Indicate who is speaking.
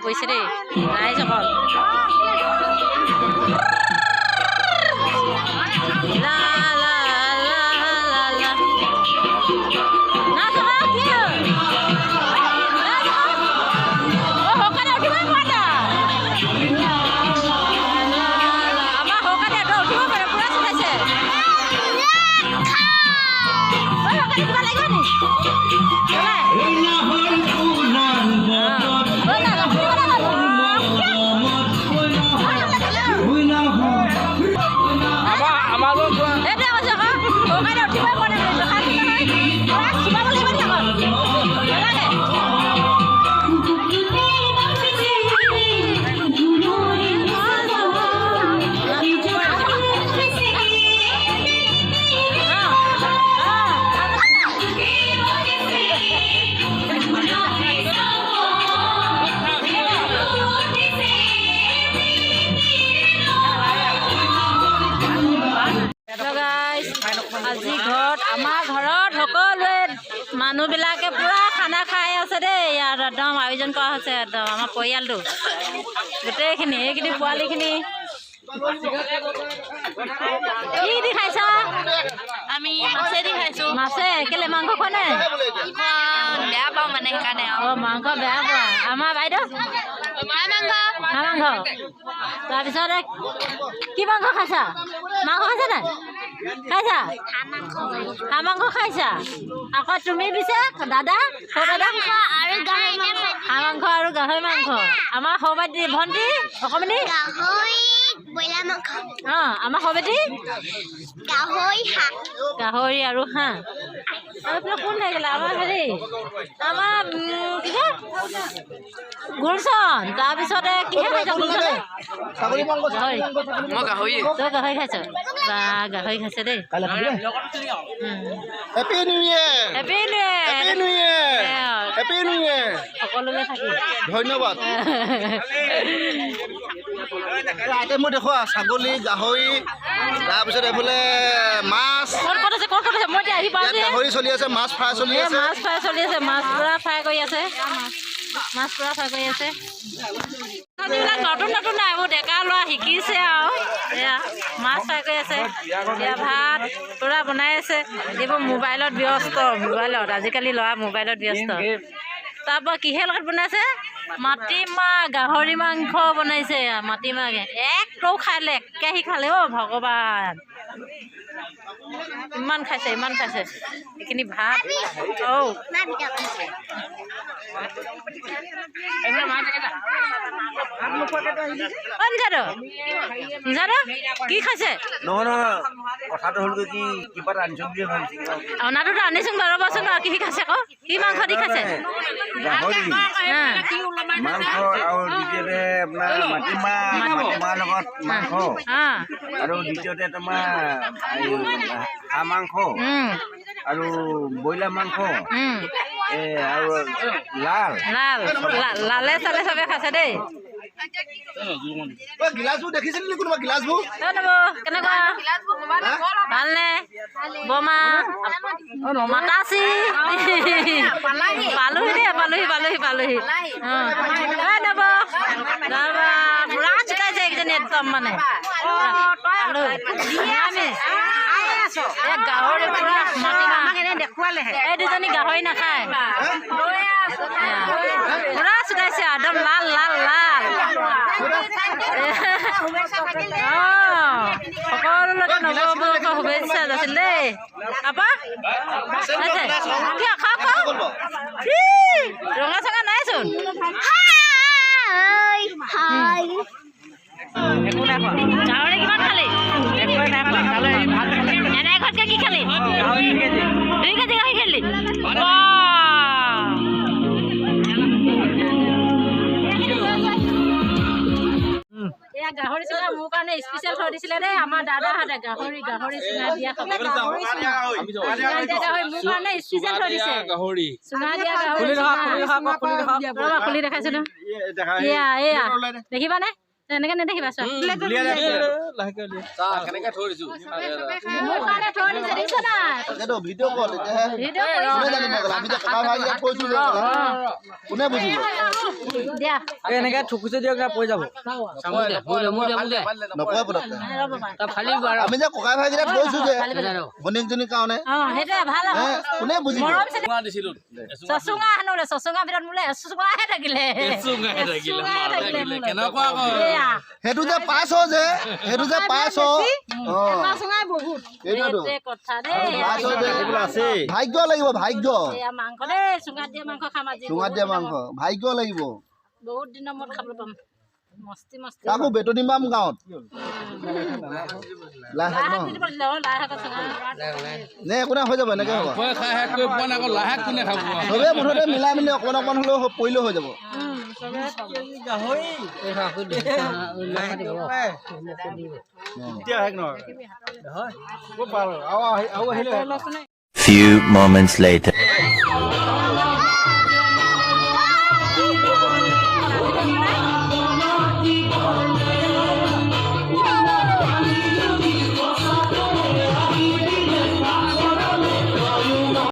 Speaker 1: পৰিছে দেই ৰাইজসকল। লা লা লা লা লা। নাচ আকৌ, কি হ'ল? নাচ আকৌ। অ, সৌকাৰণে উঠিবই পৰা নাই। আমাৰ সৌকাৰণে একদম উঠিব পাৰে, পুৰা চলাইছে। ঐ, সৌকাৰণে কিবা লাগিব নি? চলাই। অ, না, না, উঠিব নালাগে। সেইটোৱে কৈছোঁ আকৌ, সৌকাৰণে উঠিবই পৰা নাই। ৰখাচোন নহয়। পুৰা চোবাব লাগিব নি আকৌ? নালাগে। হেল্ল' গাইজ, আজি ঘৰত, আমাৰ ঘৰত সকলোৱে মানুহবিলাকে পূৰা খানা খাই আছে দেই। ইয়াত একদম আয়োজন কৰা হৈছে, একদম আমাৰ পৰিয়ালটো গোটেইখিনি, এইখিনি পোৱালিখিনি। কি দি খাইছা?
Speaker 2: আমি মাছেদি খাইছো।
Speaker 1: মাছে কেলে, মাংস খোৱা নাই?
Speaker 2: বেয়া পাওঁ মানে, সেইকাৰণে আৰু।
Speaker 1: অঁ, মাংস বেয়া পোৱা। আমাৰ বাইদেউ?
Speaker 2: হাঁহ মাংস।
Speaker 1: হাঁহ মাংস। তাৰপিছত কি মাংস খাইছা? মাংস খাইছা নাই? খাইছা, হাঁহ মাংস খাইছা। আকৌ তুমি পিছে দাদা, সৰু দাদা?
Speaker 2: আৰু গাহৰি মাংস।
Speaker 1: হাঁহ মাংস আৰু গাহৰি মাংস। আমাৰ সৰু ভাইটি, ভণ্টি, অকণমানি?
Speaker 2: গাহৰি, ব্ৰইলাৰ মাংস।
Speaker 1: অঁ, আমাৰ সৰু বেটি?
Speaker 2: গাহৰি, হাঁহ।
Speaker 1: গাহৰি আৰু হাঁহ। আৰু এইফালে কোন থাকিলে? আমাৰ হেৰি, আমাৰ কি কয়, গুলচন। তাৰপিছতে কিহে খাইছ গুলচনে? গাহৰি।
Speaker 3: মই গাহৰি।
Speaker 1: তই গাহৰি খাইছ বা, গাহৰি খাইছে দেই।
Speaker 4: Happy new year.
Speaker 1: Happy new
Speaker 4: happy new year, happy new year.
Speaker 1: সকলোলৈ থাকি।
Speaker 4: ধন্যবাদ। আইটেমবোৰ দেখুওৱা, ছাগলী, গাহৰি, তাৰপিছত এইফালে মাছ।
Speaker 1: ক'ত ক'ত আছে, ক'ত ক'ত আছে? মই এতিয়া আহি
Speaker 4: ইয়াত
Speaker 1: পাইছোঁ।
Speaker 4: গাহৰি চলি আছে, মাছ ফ্ৰাই চলি
Speaker 1: এই
Speaker 4: আছে।
Speaker 1: মাছ ফ্ৰাই চলি আছে, মাছ পুৰা ফ্ৰাই কৰি আছে, মাছ পুৰা ফ্ৰাই কৰি আছে। এইবিলাক নতুন নতুন নাই, এইবোৰ ডেকা ল'ৰা শিকিছে আৰু। এয়া মাছ ফ্ৰাই কৰি আছে, এতিয়া ভাত পুৰা বনাই আছে। এইবোৰ মোবাইলত ব্যস্ত, মোবাইলত, আজিকালি ল'ৰা মোবাইলত ব্যস্ত। তাৰপৰা কিহে লগত বনাইছে? মাটিমাহ, গাহৰি মাংস বনাইছে। মাটিমাহ এক টৌ খালে, এক কেৰাহী খালে। অ' ভগৱান, ইমান খাইছে, ইমান খাইছে। এইখিনি ভাত। অ' নিজাদ, নিজাদ, কি খাইছে?
Speaker 5: নহয় নহয়, কথাটো হ'ল কি, কিবা এটা আনিছো বুলি ভাবিছো।
Speaker 1: অনাটোতো আনিছো বাৰু, ৰ'বাচোন বাৰু, কি খাইছে আকৌ? কি মাংস দি খাইছে?
Speaker 5: গাহৰি মাংস আৰু দ্বিতীয়তে আপোনাৰ মাটিমাহ, মাটিমাহৰ লগত মাংস, আৰু দ্বিতীয়তে তোমাৰ হাঁহ মাংস আৰু ব্ৰইলাৰ মাংস আৰু লাল।
Speaker 1: লাল লালে চালে চবে খাইছে দেই।
Speaker 4: গিলাচবোৰ দেখিছিল নেকি কোনোবা, গিলাচবোৰ?
Speaker 1: কেনেকুৱা, ভালনে? বমা মাতাচি পালোহি দেই, পালোহি, পালোহি, পালোহি। নব, পুৰা চুকাইছে এইকেইজনী একদম মানে। গাহৰি পুৰা মাটিমাহ। এই দুজনী গাহৰি নাখায়। পুৰা চুকাইছে একদম লাল লাল লাল। সকলোলৈকে নৱবৰ্ষৰ শুভেচ্ছা যাচিল দেই। আপা কিয় খাওক খাওক, ৰঙা চঙা নাইচোন। গাহৰি কিমান খালি? এনাই ঘৰতকৈ কি খালি? 2 কেজি গাহৰি খালি। এয়া গাহৰি চুঙা মোৰ কাৰণে স্পেচিয়েল থৈ দিছিলে দেই আমাৰ দাদাহঁতে। গাহৰি, গাহৰি চুঙা দিয়া খাব। চুঙা দিয়া গাহৰি মোৰ কাৰণে স্পেচিয়েল থৈ দিছে। চুঙা দিয়া গাহৰি, ৰ'বা, খুলি দেখাইছো ন। এয়া, এয়া দেখিবানে? এনেকে নেদেখিবা, চোৱা।
Speaker 3: কেনেকে থৈ দিছো।
Speaker 1: মোৰ কাৰণে থৈ দিছে, দেখিছ নাই?
Speaker 4: তাকেতো ভিডিঅ' কৰ, তেতিয়াহে
Speaker 1: ভিডিঅ'
Speaker 4: কোনে
Speaker 1: কৰিছে।
Speaker 4: জানিব গ'ল আমি যে ককাই ভাই কেইটা থৈছো যে কথা। কোনে বুজিব?
Speaker 1: দিয়া।
Speaker 6: এনেকে থুকুচি দিয়ক না, পৰি যাব।
Speaker 4: নকয় পতককে।
Speaker 6: ফালিব।
Speaker 4: আমি যে ককাই ভাই কেইটা থৈছো যে ভনীয়েকজনীৰ কাৰণে।
Speaker 1: অ, সেইটোৱে ভাল আকৌ।
Speaker 4: হে, কোনে বুজিব?
Speaker 1: মৰম চেনেহ।
Speaker 3: দিছিলো।
Speaker 1: চচুঙা হেনো বোলে, চচুঙাৰ ভিতৰত বোলে এচুঙাহে থাকিলে।
Speaker 3: এচুঙাহে থাকিলে,
Speaker 1: এচুঙাহে থাকিলে মোলৈ।
Speaker 3: কেনেকুৱা আকৌ?
Speaker 1: এয়া।
Speaker 4: সেইটো যে 500 যে, সেইটো যে 500, অ, সেইটোৱেতো।
Speaker 1: সেইটোৱে কথা দেই।
Speaker 4: 500 যে, ভাগ্য লাগিব, ভাগ্য।
Speaker 1: এয়া মাংস দেই, চুঙাত দিয়া মাংস খাম আজি।
Speaker 4: চুঙাত দিয়া মাংস, ভাগ্য লাগিব।
Speaker 1: বহুত দিনৰ মূৰত খাবলৈ পাম, মস্তি মস্তি।
Speaker 4: তাকো বেটনি পাম গাঁৱত লাই শাক
Speaker 1: লাই
Speaker 4: ন
Speaker 1: শাক দি দিব লাগিছিলে, অ, লাই শাকৰ চুঙা।
Speaker 4: নে একো নাই, হৈ যাব, এনেকে হ'ব।
Speaker 3: খাই শেষ কৰি পোৱা নাই আকৌ, লাই শাক কোনে খাব?
Speaker 4: চবেই মুঠতে মিলাই মিলি অকণমান অকণমান হ'লেও পৰিলেও হৈ যাব।
Speaker 6: গাহৰি।
Speaker 5: এতিয়া শেষ নহয়।
Speaker 7: Few moments later.